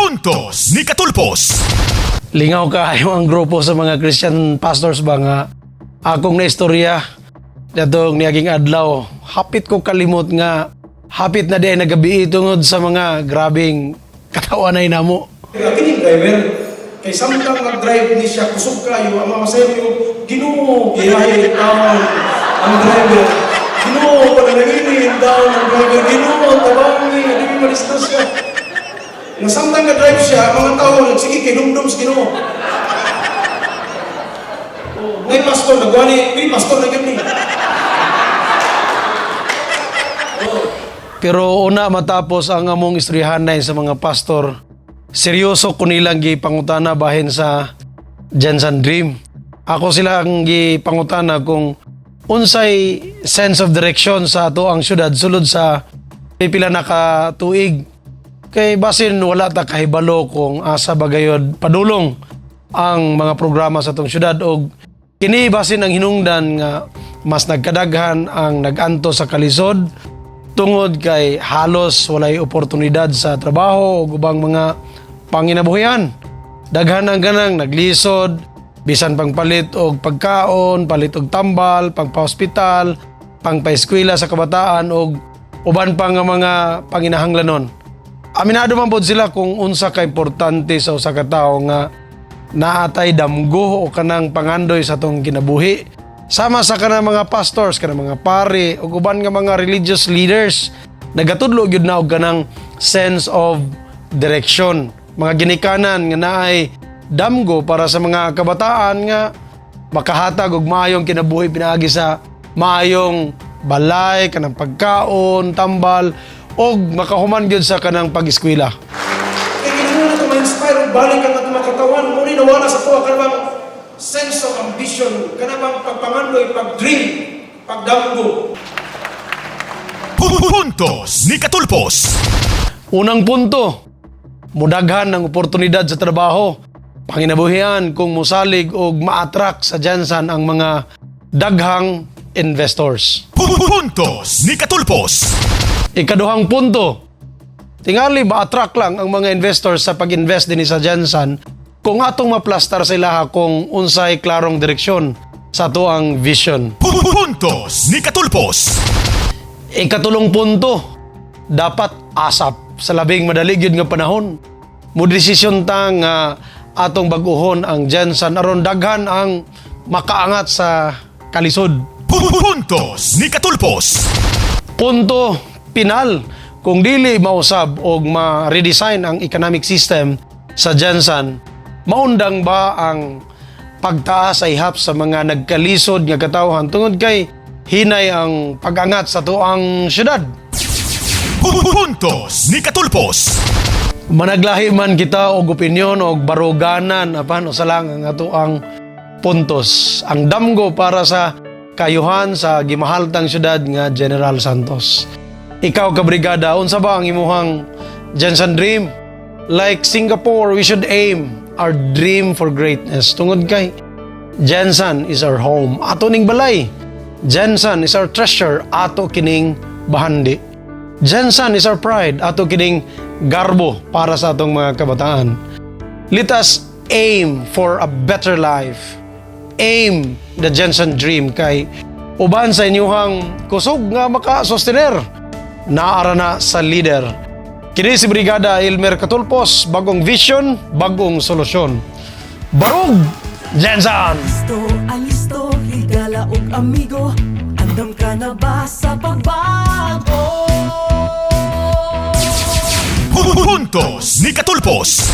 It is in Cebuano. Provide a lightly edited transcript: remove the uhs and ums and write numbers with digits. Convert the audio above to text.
Puntos ni Katulpos. Lingaw kaayo ang grupo sa mga Christian pastors ba nga akong na istorya datong niaging adlaw. Hapit ko kalimot nga hapit na di ay nagabi tungod sa mga grabing katawanay namo. Kining driver, kay samtang nag-drive ni siya, kusog kayo, ang mga masaya yung Ginoo, giyahe taon ang driver. Ginoo, panalanginin daw ang driver. Ginoo, tabangi, di mi madisgrasya. Nga samtang nag-drive siya, ang mga tao nagsige kay dumdum sa Ginoo. Nay pastor, nagwani, may pastor na gyud ni. Pero una matapos ang among istoryahanay sa mga pastor, seryoso ko nilang gipangutana bahin sa GenSan Dream. Ako sila ang gipangutana kung unsay sense of direction sa ato ang syudad sulod sa pipila na ka tuig. Kay basin wala ta kahibalo kung asa ba gayod padulong ang mga programa sa atong syudad og kini basin ang hinungdan nga mas nagkadaghan ang nag-anto sa kalisod tungod kay halos walay oportunidad sa trabaho o ubang mga panginabuhian. Daghan ang ganang naglisod, bisan pangpalit og pagkaon, palit og tambal, pangpa-hospital, pangpaeskwela sa kabataan og uban pa nga mga panginahanglanon. Aminado man pod sila kung unsa ka importante sa usa ka tawo nga naatay damgo o kanang pangandoy sa atong kinabuhi. Sama sa kanang mga pastors, kanang mga pare ug uban nga mga religious leaders, nagatudlo gyud na og kanang sense of direction. Mga ginikanan nga naay damgo para sa mga kabataan nga makahatag og maayong kinabuhi pinaagi sa maayong balay, kanang pagkaon, tambal og makahuman gyud sa kanang pag-eskwela. Kay kinahanglan na ito ma-inspire ug balik ang atong mga katawan. Muni nawala sa tuwa kanang sense of ambition, kanang pagpangandoy, pag-dream, pagdamgo. Puntos ni Katulpos. Unang punto, mudaghan ng oportunidad sa trabaho. Panginabuhian kung musalig og ma-attract sa GenSan ang mga daghang investors. Puntos ni Katulpos. Ikaduhang punto, tingali ma-attract lang ang mga investors sa pag-invest din sa GenSan kung atong maplastar sa ilaha kung unsay klarong direksyon sa ato ang vision. Puntos ni Katulpos. Ikatulong punto, dapat asap sa labing madali gyud nga panahon. Mo desisyon ta nga atong bag-uhon ang GenSan aron daghan ang makaangat sa kalisod. Puntos ni Katulpos. Punto pinal, kung dili mausab og ma-redesign ang economic system sa GenSan, maundang ba ang pagtaas sa ihap sa mga nagkalisod nga katawhan tungod kay hinay ang pag-angat sa tuang syudad? Puntos ni Katulpos. Managlahi man kita og opinyon og baruganan, apan usa lang ang ato ang puntos. Ang damgo para sa kayuhan sa gimahaltang syudad nga General Santos. Ikaw, kabrigada, unsa ba ang imuhang GenSan Dream? Like Singapore, we should aim our dream for greatness. Tungod kay GenSan is our home. Ato ning balay. GenSan is our treasure. Ato kining bahandi. GenSan is our pride. Ato kining garbo para sa atong mga kabataan. Let us aim for a better life. Aim the GenSan Dream kay uban sa inyuhang kusog nga maka-sustener, naara na sa leader. Kini si Brigada Elmer Katulpos, bagong vision, bagong solusyon. Barug GenSan! Listo, alisto, higala og amigo. Andam ka na ba sa pagbago? Puntos ni Katulpos.